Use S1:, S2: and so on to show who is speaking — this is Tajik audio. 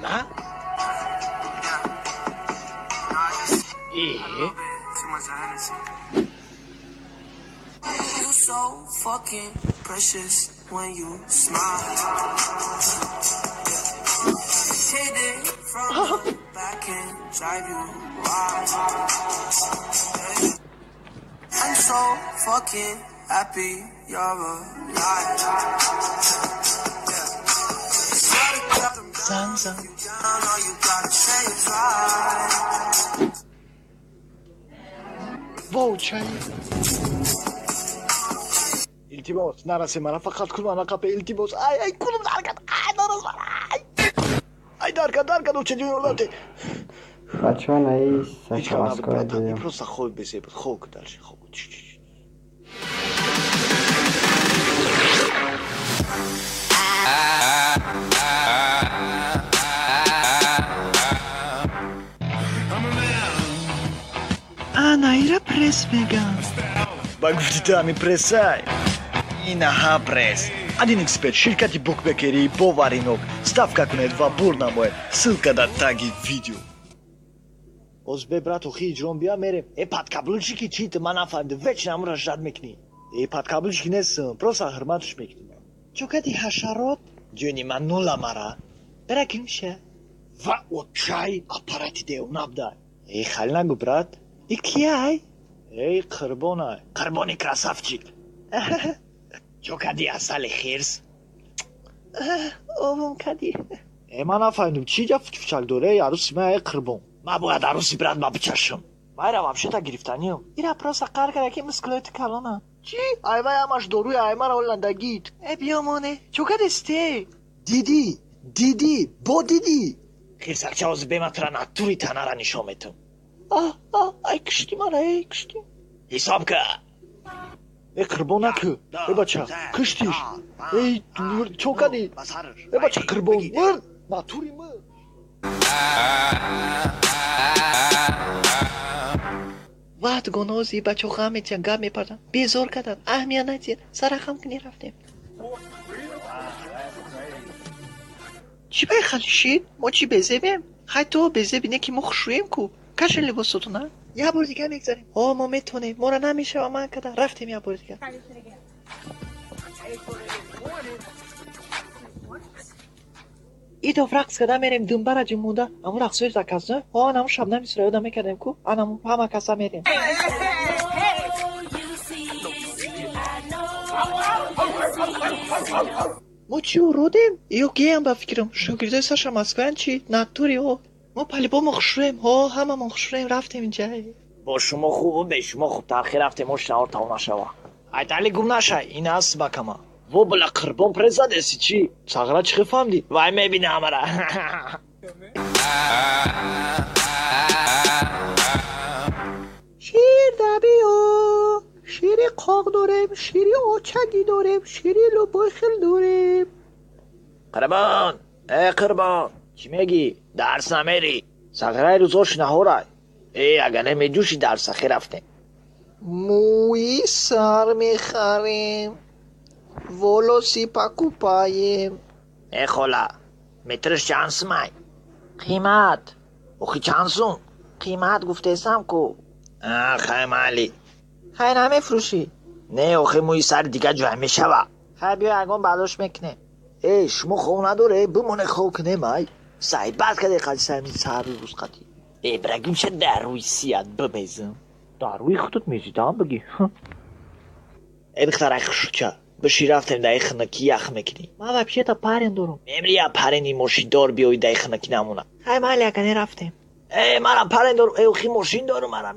S1: На? Э?
S2: You so fucking precious when you smile. Hit it from the back and drive you wild. I'm so fucking happy you're alive. Swear to God, I'm
S1: Занг зан.
S2: down. All you gotta say is right.
S1: Вовчай. Илтимос, нарасе мара, фақат кун мана қапе, илтимос. Ай, ай, кунум даркад. Ай, нарас мара. Ай. Ай, даркад, даркад, оча ҷуёлате.
S3: Бачаҳо, наи
S1: Ҳеҷ
S3: Саша
S1: кам набуд,
S3: Москва
S1: братан.
S3: дидем.
S1: Просто хоб безеб. Хоб дальше, хоб.
S4: Ана, ира пресс мегам.
S1: Ба гуфти ту ҳами прессай? Инаҳа пресс. Один эксперт, ширкати букмекерии боваринок. Ставка кунед ва бур намоед. Ссылка дар таги видео. Оз бе, брат, охи иҷрон бия мерем. Э, подкаблучики чи ту, ман нафаҳмидам. Вечно ҳамура ждать мекунӣ. Э, подкаблучики нестам, просто ҳурматш мекунам.
S4: Чо кади, ҳашарот?
S1: Ҷони ман нула мара.
S4: Бера кимша?
S1: Ва очай аппарати девона бдай. Э, хали нагу, брат.
S4: И кияй?
S1: Эй, қурбонай. Қурбони красавчик. Чо кади, асали хирс?
S4: Овум кади.
S1: Э, ман нафаҳмидам, чӣ ҷа фучак дора, эй, аруси ман, эй, қурбон. Ман бояд аруси брат ма бичашам. Майра вообще-то гирифтаниам.
S4: Ира просто қар кара ки мускулои ту калона.
S1: Чӣ? Ай вай ҳамаш доруи аймара оландагит.
S4: Э, биёмоне. Чо кадисте?
S1: Дидӣ, дидӣ, бо дидӣ. Хирсакча, ҳозир бема тура натури танара нишон метам.
S4: А, а, ай кишти мара, эй, кишти.
S1: Ҳисоб ка. Э, қурбон накӯ. Э, бача, киштиш. Эй, чо кадӣ? Э, бача, қурбон, мир, натури мир.
S4: Ваҳт гонози бачо ғам метиҳанд, гап мепарданд. Безор карданд, аҳамият надиҳед. Сарахам кунӣ рафтем. Чӣ бай халишид? Мо чӣ безебем? Хай то безеби не ки мо хушрӯем ку. Кашен либосотона. Як бори дигар мегзарем. Ҳо, мо метавонем. Мора намешава ман када. Рафтем як бори дигар. Идов рақс карда мерем думбара ҷумонда. Ҳамун рақсҳои заказно. Ҳо, анамун шабнами сураёда мекардем ку. Анамун ҳама каса мерем. Мо чӣ уродем? Ё геям ба фикрам. Шогирдои Саша Москваянд чӣ? Натури о. Мо палибомо хушрӯем. Ҳо, ҳамамон хушрӯем. Рафтем инҷа.
S1: Бо шумо хубу бе шумо хубтар. Хе рафтем, ошнаор тамом нашава. Айтали гум нашай, ин аст бакама. Во била, қурбон, пресс задеси чӣ? Сағра чӣ хел фаҳмдӣ? Вай мебина ҳамара.
S4: Шир дабиё. Шири қоқ дорем, шири очагӣ дорем, шири лубои хел дорем.
S1: Қурбон, э қурбон, чӣ мегӣ? Дарс намерӣ? Сағираи рӯзош наҳорай. Э, агар намеҷӯши дарса, хе рафтем.
S4: Мӯи сар мехарем. Волосы покупаем.
S1: Э, хола, метрш чанд сумай? Қимат. Охи чанд сум?
S4: Қимат гуфтесам ку.
S1: А, хай майли.
S4: Хай намефурӯшӣ?
S1: Не, охи мӯи сари дигар ҷой мешава.
S4: Хай биё ягон балош мекунем.
S1: Э, шумо хоб надоре, бимоне хоб кунем ай. Сайбат каде қади сами сари рӯз қади. Э, брагимша дар рӯи сият бимезам. Дар рӯи худат мезидам бигӣ. Э, духтарай хушрӯча, биши рафтем даи хинаки ях мекунӣ.
S4: Ман вообще-то парень дорам.
S1: Мемри я парени мошиндор биёи даи хинаки намона.
S4: Хай майли, агане рафтем.
S1: Э, манам парень дорам, э, охи мошин дорам манам.